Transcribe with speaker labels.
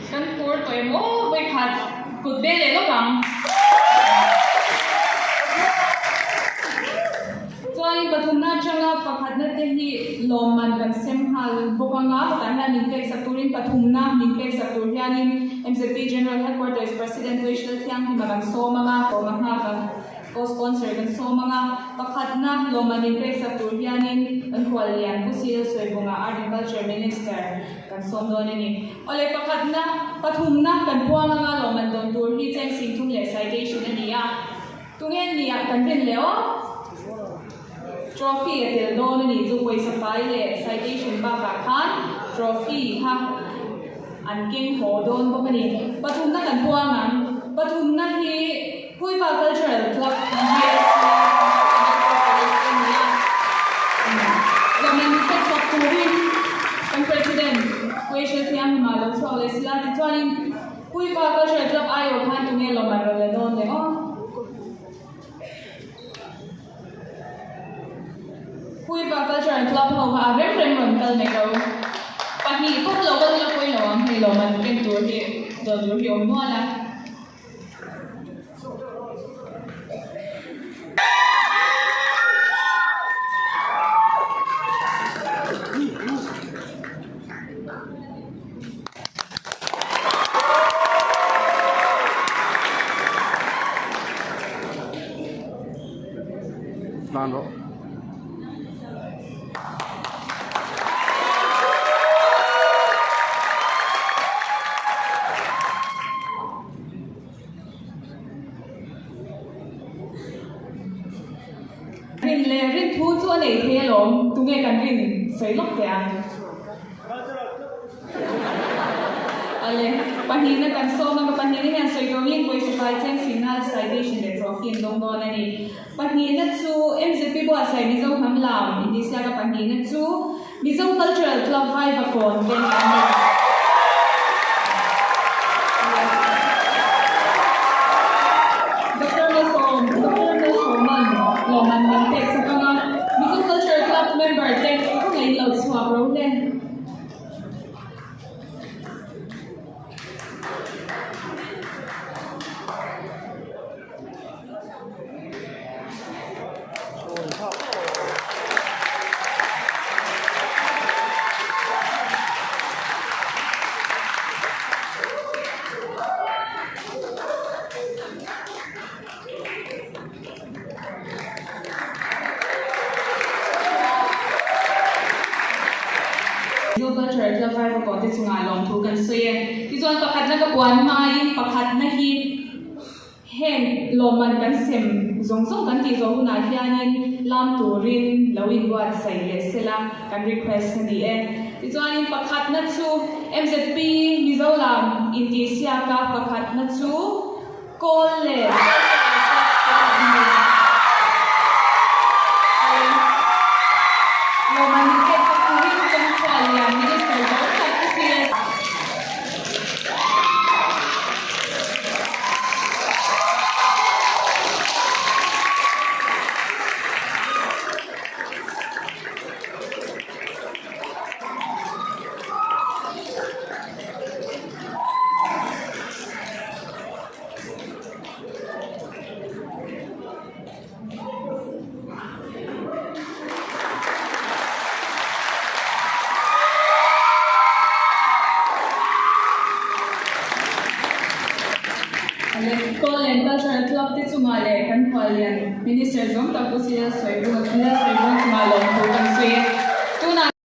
Speaker 1: Kan phur tawh em aw vawikhat kut bel leh lawk ang. Chuanin pathumna atanga pakhatna te hi lawmman kan sem nghal bawk ang a, hetah hian min pek sak turin pathumna min pek sak tur hianin MZP General Headquarters President Rachel Thianghlima kan sawm ang a, lawm a nghak ang. Co-sponsor kan sawm ang a, pakhatna lawmman min pek sak tur hianin kan hual lian Pu Sil Sawivunga Art and Culture Minister kan sawm dawn a ni. Awle pakhatna, pathumna kan puang ang a, lawmman dawn tur hi cheng singthum leh citation a ni a. Tunge nia kan rin leh aw? Trophy a tel dawn a nih chu pawisa fai leh citation bakah khan trophy kha an keng haw dawn bawk a ni. Pathumna kan puang ang. Pathumna hi Huiva Cultural Club GSC College a ni a. Lawmman hriat chhuak turin kan President Kuaishel Thianghlimah lo chhuak leh sila tichuanin Huiva Cultural Club aiawh khan tunge lawmman rawn la dawn leh aw? Puipa Cultural Club ho kha a rem rem rawn kal mai lo. Pahnih pawh lo kal ila pawi lo ang hei lo man ken tur hi dawn tur hi awm nual a.
Speaker 2: Tlan rawh.
Speaker 1: Rin leh rin thu chu a nei thei alawm, tunge kan rin sawi lawk teh ang. Ale, pahnihna kan sawm a, ka pahnihna hian sawi turin pawisa fai cheng signal, citation leh trophy an dawng dawn a ni. Pahnihna chu MZP buatsaih Mizo hnam lam intihsiak a pahnihna chu Mizo Cultural Club Vaivakawn te an ni. Doctor Malsawm, Doctor Malsawman lawmman min pek sak ang a, Mizo Cultural Club member te khawngaih in lo chhuak ro hle. Mizo Cultural Club Vaivakaw te chungah lawmthu kan sawi e. Tichuan pakhatna ka puan hmain pakhatna hi heng lawmman kan sem zawng zawng kan tih zawh hunah hianin lam turin lo inbuatsaih leh sela kan request a ni e. Tichuanin pakhatna chu MZP Mizo lam intihsiaka pakhatna chu Kawl leh Lawmman pek tak turin kan khual lian Minister zo tak te si a. Kawl Cultural Club te chungah leh kan khuallian Minister zawng tak Pu Sila Sawibuang chungah lawmthu kan sawi e.